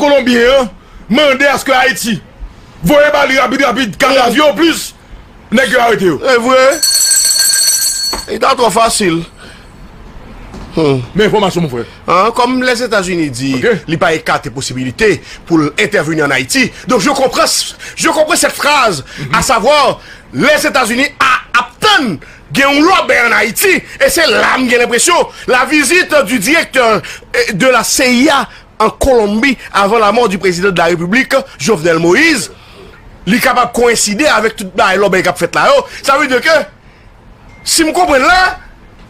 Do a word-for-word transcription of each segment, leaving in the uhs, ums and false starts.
Kolonbyen an mande aske Ayiti voye ba li rapid, rapid, kadav yo, plis nèg yo arete yo. E vre. Li ta twò fasil. Hmm. Men enfòmasyon, mon frè. An, kòm Lèzetazini di, ok, li pa ekate posibilite pou l entèveni an Ayiti. Donk, je comprends, je comprends cette phrase, à savoir, Lèzetazini a, ap tann gen yon lòbèy an Ayiti, e se la m gen lenpresyon, la visite du directeur, eh, de la C I A en Colombie avant la mort du président de la République, Jovenel Moïse, li kapab koyenside avèk tout bagay lòbèy k ap fèt la yo. Sa vle di ke, si m konprann la,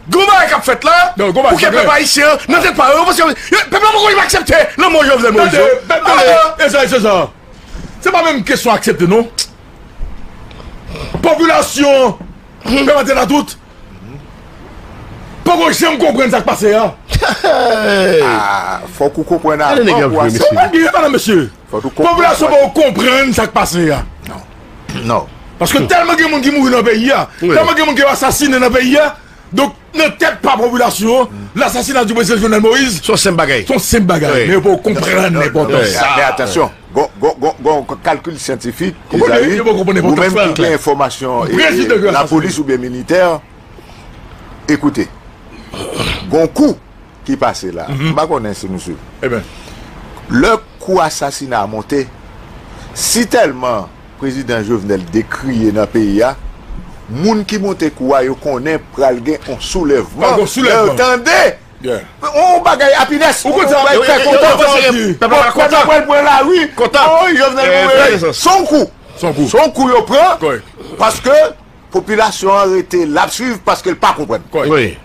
gen yon bagay k ap fèt la, non, pou ke pèp ayisyen an, nan tèt pa yo, yo panse, yo, pèp la poko janm aksepte lanmò Jovenel Moïse yo. Tande, tande, e sa, e se sa. Se pa menm kesyon aksepte, non. Popilasyon, pèp Antèn a tout, poko janm konprann sa k pase a. Ah, fòk ou konprann avan pou w aksepte. Tande, mesye. Fòk ou konprann. Popilasyon poko konprann sa k pase a. Non. Non. Paske tèlman gen moun ki mouri nan peyi a, tèlman gen moun ki asasinen nan peyi a, donk, nan tèt pa popilasyon an, lasasina di prezidan Jovenel Moïse, se yon senp bagay. Se yon senp bagay. Wi. Men yo poko konprann enpòtans sa. Men atansyon, gon, gon, gon, gon kalkil syantifik, Ezayi, ou menm ki gen enfòmasyon, e, lapolis oubyen militè, ekoute, gon kou ki pase la. M pa konnen si nou swiv. Lè kou asasina a monte, si tèlman prezidan Jovenel dekriye nan peyi a, moun ki monte kou a, yo konnen pral gen yon soulèvman. Pral gen yon soulèvman. Lè yo tande yon bagay happiness, yon bagay fè kontan. Pèp la pral pran lari. Oh, Jovenel mouri. Se yon kou. Se yon kou yo pran. Paske popilasyon an rete l ap swiv paske l pa konprann. Wi.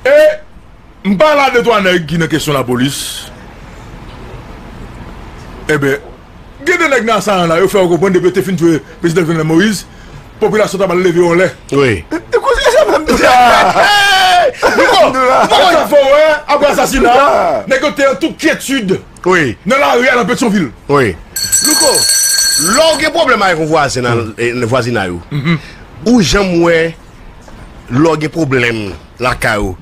E m pale a de twa nèg ki nan kesyon lapolis. Enben, gen de nèg nan Saran la, yo fè yo konprann depi yo te fin tchwe prezidan Jovenel Moïse, popilasyon ta pral leve anlè. Wi. E, e, kote sa menm tou la? Louko, ou pa konn sa fò wè, apre asasina, nèg yo te an tout kyetid. Wi. Nan lari a, nan Petyonvil. Wi. Louko, lè w gen pwoblèm avèk yon vwazen nan, eh, nan vwazinay ou, ou janm wè lè w gen pwoblèm lakay ou,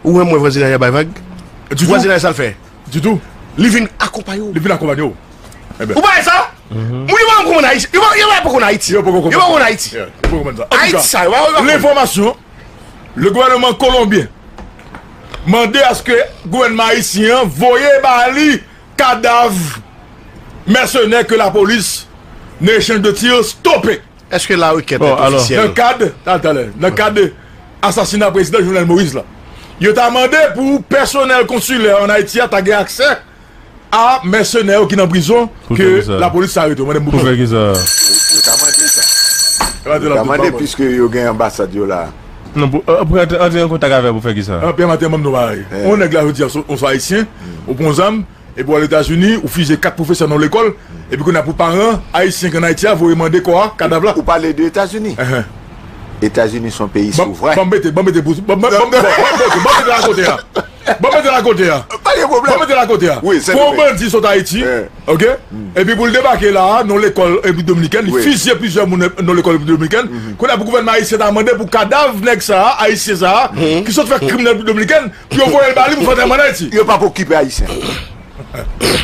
ou wè mwen vwazinay la bay vag? Ditou. Vwazinay sa l fè? Ditou. Li vin akonpaye w. Li vin akonpaye w. Ou pa wè sa? Moun yo pa konn Ayiti. Yo pa, yo pa konn Ayiti. Yo pa konn Ayiti. Yo pa konn sa. Antouka, Ayiti sa, yo pa, yo pa konn. Lenfòmasyon, le gouvènman kolonbyen mande aske gouvènman ayisyen an voye ba li kadav mèsenè ke lapolis, nan echanj de tir, stope. Èske la requête est officielle? Nan kad, talè, talè, nan kad asasina prezidan Jovenel Moïse la, yo ta mande pou pèsonèl konsilè an Ayiti a ta gen aksè a mèsenè yo ki nan prizon ke lapolis ta arete yo. Mande m pou fè kisa? Yo ta mande sa. Yo ta mande, piske yo gen anbasad yo la. Non, pou, euh, pou antre, antre an kontak avè pou fè kisa? Anpil maten, manm nou bagay. On nèg la jodi a, on swa ayisyen, ou pran zam, epi w al Etazini, ou fize kat pwofesè nan lekòl, epi kounye a pou paran ayisyen ki ann Ayiti a voye mande kò a, kadav la. Ou pale de Etazini. Etazini se yon peyi souvren. Ban m mete, ban m mete pou, ban m mete la kote a. Ban m mete la kote a. Pa gen pwoblèm. Ban m mete la kote a. Wi, se vre. Pou yon bandi sot Ayiti, ok? Epi pou l debake la a, nan lekòl Repiblik Dominikèn, li fizye plizyè moun nan lekòl Repiblik Dominikèn. Kounye a pou gouvènman ayisyen ta mande pou kadav nèg sa a, ayisyen sa a, ki sot fè krim nan Repiblik Dominikèn, pou yo voye l ba li pou fè antèman an Ayiti. Yo p ap okipe ayisyen.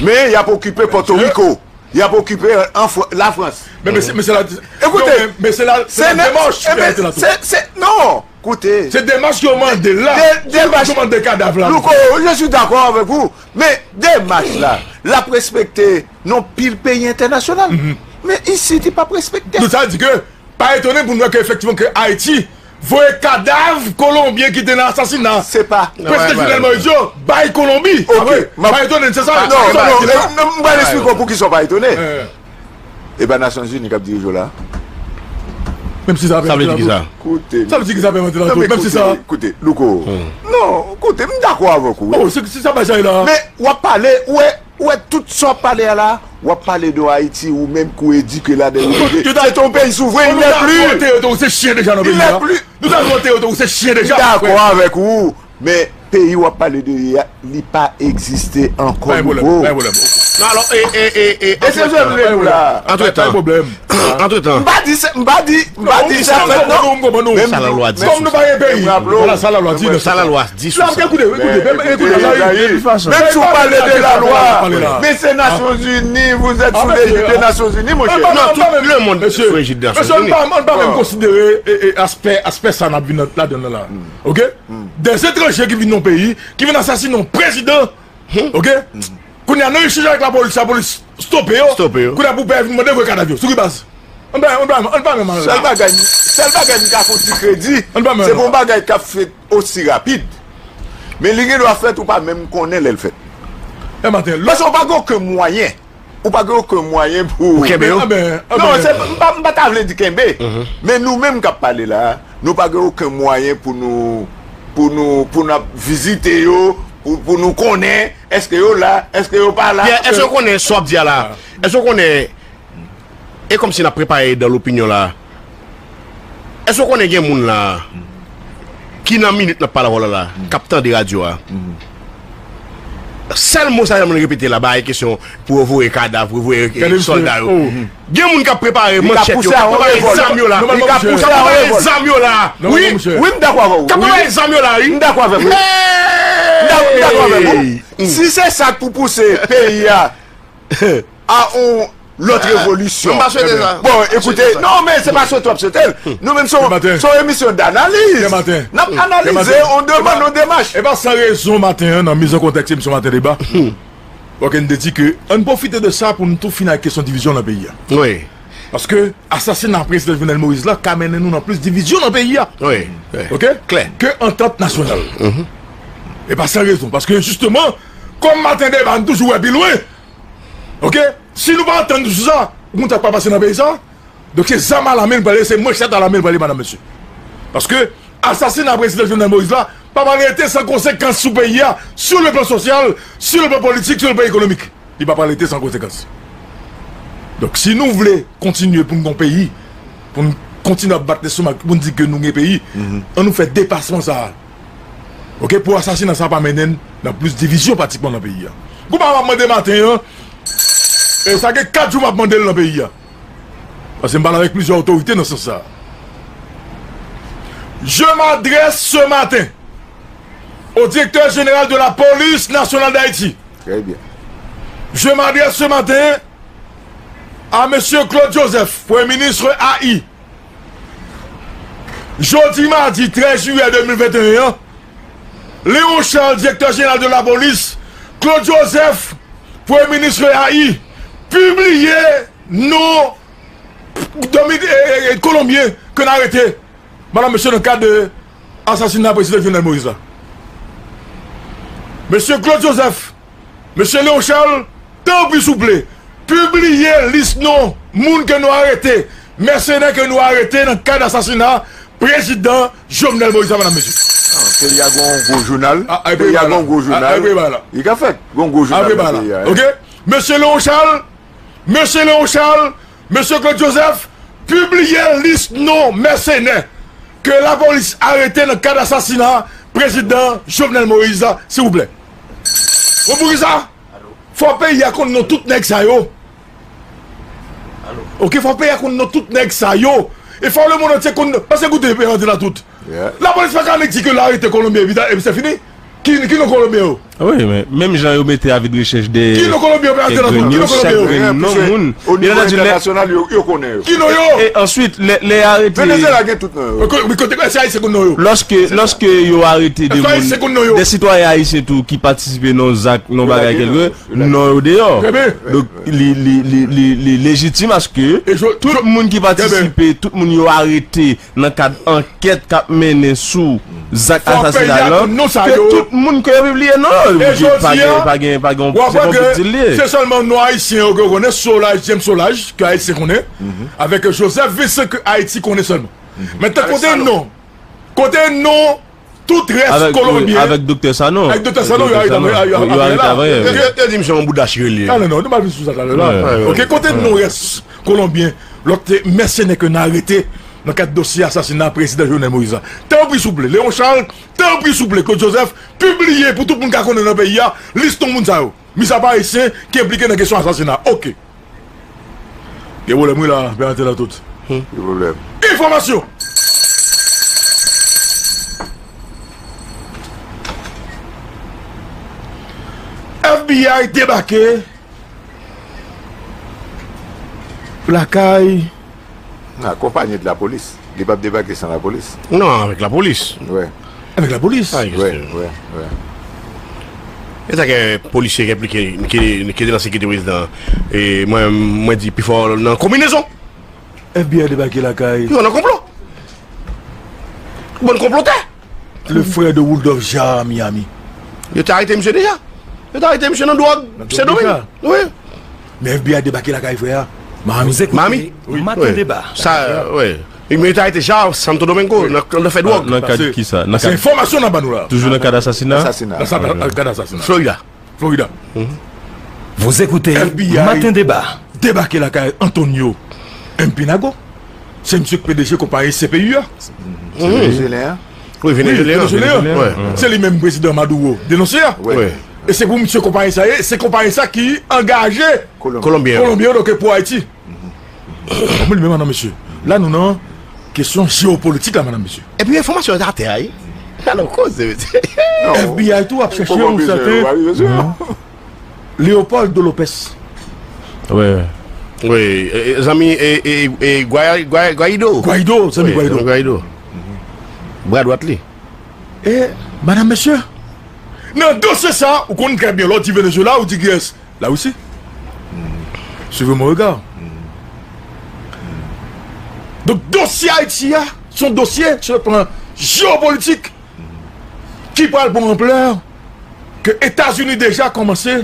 Men y ap okipe Pòtoriko. Y ap okipe an Fr-, Lafrans. Men mesye, mesye la, ekoute, men mesye la, se nan demach ki mete la tou. Se, se, non, koute. Se demach yo mande la. De-, demach yo mande kadav la. Louko, je suis d'accord avec vous. Men demach la, l ap respekte nan pil peyi entènasyonal. Men isit, li p ap respekte. Donk sa di ke pa etone pou n wè ke efektivman ke Ayiti voye kadav Kolonbyen ki te nan asasina prezidan Jovenel Moïse yo bay Kolonbi. Ok, pa etone n, se sa. Non, non, non, m pral eksplike w poukisa w pa etone. E pa Nasyonzini k ap dirije w la? Menm si sa vle di kisa? Koute. Sa vle di kisa, pèmèt la tout? Menm si sa. Koute, Louko. Non, koute, m dakò avèk ou, wi. Oh, se, se sa bagay la. Men w ap pale, ou wè, ou wè tout sa w ap pale a la, w ap pale de Ayiti, ou menm ki w edike ladan, ou edike. Se te yon peyi souvren, il n'est plus. Nou ta vote yo, se chyen deja nan peyi a. Il n'est plus. Nou ta vote yo, se chyen deja. M dakò avèk ou, men peyi w ap pale de li a, li pa egziste ankò, Louko. Pa gen pwoblèm, pa gen pwoblèm. Non, alò, e, e, e, e, e se jwèl vle nou la. Antretan, antretan, m pa di, m pa di, m pa di sa fèt non. Men sa lalwa di. Kòm nou pa gen peyi. Vwala sa lalwa di. Sa lalwa di sou sa. Ekoute, ekoute, ekoute. Menm si w pale de lalwa, men se Nasyonzini, vous êtes sous l'égide de Nasyonzini, monchè. Non, tout le monde sous l'égide de Nasyonzini. Mesye, nou pa menm konsidere aspè, aspè sa n ap vin ladan l la. Oke? Des étrangers ki vin nan peyi, ki vin asasinen yon prezidan. Oke? Kounye a, nan echanj avèk lapolis, lapolis stope yo. Stope yo. Kounye a, pou pè vin mande voye kadav yo. Sou ki baz? Ann pa, ann pa, ann pa menm al la. Sèl bagay, sèl bagay m ka fè yon ti kredi, se pou yon bagay k ap fèt osi rapid. Men li gen dwa fèt, ou pa menm konnen lè l fèt. Paske ou pa gen okenn mwayen. Ou pa gen okenn mwayen pou. Pou kenbe yo? Non, se, m pa, m pa ta vle di kenbe. Men nou menm k ap pale la, nou pa gen okenn mwayen pou nou, pou nou, pou n ap vizite yo, pou, pou nou konnen èske yo la, èske yo pa la. Pierre, èske w konnen sa w ap di a la? Èske w konnen, e kòmsi n ap prepare dan lopinyon la? Èske w konnen gen moun la ki nan minit n ap pale avè w la, k ap tande radyo a? Sèl mo sa yo repete la, bay kesyon pou yo voye kadav, pou yo voye sòlda yo. Gen moun k ap prepare manchèt yo, k ap prepare zam yo la. K ap prepare zam yo la. Wi, wi, m dakò avè w. K ap prepare zam yo la, wi. M dakò avè w. M dakò avè w. Si se sa k pou pouse peyi a a yon lòt revolisyon. Mwen pa swete sa. Bon, ekoute, non, men se pa swete w ap swete l. Nou menm se yon, se yon emisyon danaliz. N ap analize yon demann, yon demach. E pa san rezon maten an, nan miz an kontèks emisyon Maten Deba, ok, n te di ke ann pwofite de sa pou n tou fini ak kesyon divizyon nan peyi a. Wi. Paske asasina prezidan Jovenel Moïse la ka mennen nou nan plis divizyon nan peyi a. Wi. Ok? Klè. Ke antant nasyonal. E pa san rezon. Paske jisteman, kòm Maten Deba, n toujou wè pi lwen. Ok? Si nou pa antann nou sou sa, ou konn sa k pral pase nan peyi sa? Donk se zam a lamen l prale, se manchèt a lamen l prale, madanm, mesye. Paske asasina prezidan Jovenel Moïse la pa pral rete san konsekans sou peyi a, sur le plan social, sur le plan politique, sur le plan économique. Li pa pral rete san konsekans. Donk si nou vle kontinye pou n gen yon peyi, pou n kontinye ap bat lestomak, pou n di ke nou gen peyi, ann nou fè depasman sa a. Ok, pou asasina sa pa mennen n nan plis divizyon pratikman nan peyi a. Kou pa m ap mande maten an, e sa gen kat jou m ap mande l nan peyi a. Paske m pale avèk plizyè otorite nan sans sa. Je m'adresse ce matin au directeur général de la police nationale d'Haïti. Très bien. Je m'adresse ce matin à Monsieur Claude Joseph, Premier ministre A I. Jodi madi trèz jiyè de mil venteyen an, Léon Charles, direktè jeneral de lapolis, Claude Joseph, premye minis A I, pibliye non domi-, e, e, e, kolonbyen ke n arete, madanm, mesye, nan kad de asasina prezidan Jovenel Moïse la. Mesye Claude Joseph, mesye Léon Charles, tanpri souple, pibliye lis non moun ke nou arete, mèsenè ke nou arete nan kad asasina prezidan Jovenel Moïse la, madanm, mesye. Ah, peyi a gon gwo jounal. Ah, peyi a gon gwo jounal. Li ka fèt, gon gwo jounal nan peyi a, hein. Ok? Mesye Léon Charles, mesye Léon Charles, mesye Claude Joseph, pibliye lis non mèsenè ke lapolis arete nan kad asasina prezidan Jovenel Moïse la, silvouplè. Bon, poukisa? Fò peyi a konn non tout nèg sa yo. Ok, fò peyi a konn non tout nèg sa yo. E fò lemonn antye konn, paske koute, peyi a tout. Lapolis pa ka annik di ke l arete kolonbyen epi, epi se fini. Ki, ki non kolonbyen yo? Wi, men menm jan yo mete avi de rechèch dèyè grenn yo, chak grenn non moun. Byen antandi, lè, e answit, lè, lè arete, Venezuela gen tout non yo. Kote, kote, se Ayisyen konn non yo. Lòske, lòske yo arete de moun, de sitwayen ayisyen tou ki patisipe nan zak, nan bagay kèlke, non yo deyò. Donk, li, li, li, li, li lejitim aske tout moun ki patisipe, tout moun yo arete nan kad ankèt k ap mennen sou zak asasina yo, ke tout moun ke yo pibliye non yo, pa gen, pa gen, pa gen, se pa yon pitit li ye. Se sèlman non ayisyen yo ke yo konnen, Solages, James Solages, ke Ayisyen konnen, avèk Joseph Vincent ke Ayiti konnen sèlman. Men kote non, kote non tout rès kolonbyen. Avèk Doktè Sanon. Avèk Doktè Sanon, yo arete avanyè la. Yo, yo di misye yon bouda chirelye. Ah, non, non, nou pa vin sou sa talè la. Ok, kote non rès kolonbyen, lòt mèsenè ke n arete nan kad dosye asasina prezidan Jovenel Moïse la. Tanpri souple, Léon Charles, tanpri souple, Claude Joseph, pibliye pou tout moun ka konnen nan peyi a, lis non moun sa yo. Mizapa ayisyen ki enplike nan kesyon asasina. Oke. Gen pwoblèm wi la, Bernard Latout. Ki pwoblèm? Enfòmasyon! F B I debake lakay. Akonpanye de lapolis. Li p ap debake san lapolis. Non, avèk lapolis. Wi. Avèk lapolis. Wi, wi, wi. E sa gen polisye ki enplike, ki, ki te nan sekirite prezidan an. E mwen, mwen di pifò nan konbinezon. F B I debake lakay. Yo nan konplo. Bann konplotè. Le frère de Rudolph Jaar a Miami. Yo te arete misye deja. Yo te arete misye nan dwòg Sendomeng. Wi. Men F B I debake lakay frè a. Miami. Miami. Maten deba. Sa, wi. Men yo te arete Jaar Santo Domingo, nan, nan fè dwòg. Nan kad ki sa? Se enfòmasyon n ap ba nou la. Toujou nan kad asasina? Asasina. Nan sa, nan kad asasina. Florida. Florida. Vous écoutez F B I Matin Débat. Debake lakay Antonio Empinago. Se misye ki P D G konpayi C P U a. Se Venezuelyen an? Wi, Venezuelyen an. Venezuelyen an. Se li menm prezidan Maduro denonse a. E se pou misye konpayi sa ye, se konpayi sa ki angaje Kolonbyen. Kolonbyen yo, donk pou Ayiti. Mwen li menm nan mesye. La nou nan kesyon jewopolitik la, madanm mesye. Epi enfòmasyon yo atè a, wi. Alò, koze, mesye. F B I tou ap chèche yon sèten Leopoldo Lopez. Wi, wi. Wi, e, e, zanmi, e, e, e, Guai-, Guai-, Guaido. Guaido, zanmi Guaido. Guaido. Bra dwat li. E, madanm mesye, nan dosye sa, ou konn trè byen, lè w di Venezuela, ou di kiyès? Larisi. Suivez mon regard. Donk, dosye Ayiti a, se yon dosye, sou le plan jewopolitik, ki pral pran anplè ke Etazini deja kòmanse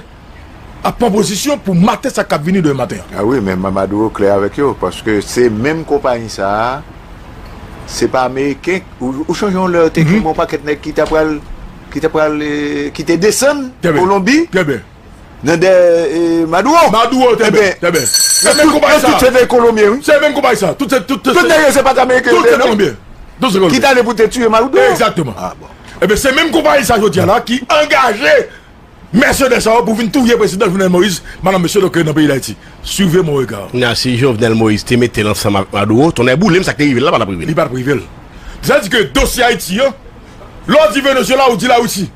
ap pran pozisyon pou mate sa k ap vini demen maten an. A wi, men Maduro klè avèk yo, paske se menm konpayi sa a, se pa Ameriken, ou, ou chonje yon lè te gen yon pakèt nèg ki ta pral, ki ta pral, eh, ki te desann Kolonbi. Nan dèyè, eh, Maduro. Maduro, trè byen, trè byen. Se menm konpayi sa. Tout se te Kolonbyen, wi. Se menm konpayi sa. Tout se, tout se. Tout nèg yo se pa t Ameriken yo te ye, non? Tout se Kolonbyen. Tout se Kolonbyen. Ki t ale pou te tiye Maduro. Egzakteman. A, bon. Ebyen, se menm konpayi sa, jodi a la, ki angaje mèsenè sa yo pou vin touye prezidan Jovenel Moïse, madanm mesye, donk, nan peyi Dayiti. Suivez mon regard. Nan, si Jovenel Moïse te mete l ansanm ak Maduro, tonnè boule m, sa k te rive l la pa t ap rive l. Li pa t ap rive l. Sa di ke dosye Ayiti an, lè w di Venezuela, ou di Larisi.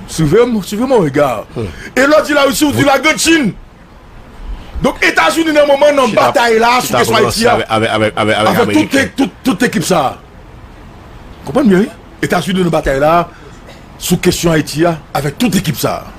Suivez, suivez mon regard. E lè w di Larisi, ou di Lagrann Chin. Donk, Etazini nan moman nan batay la sou kesyon Ayiti a. Avèk tout, tout, tout ekip sa a. Konprann byen, wi. Etazini nan batay la sou kesyon Ayiti a avèk tout ekip sa a.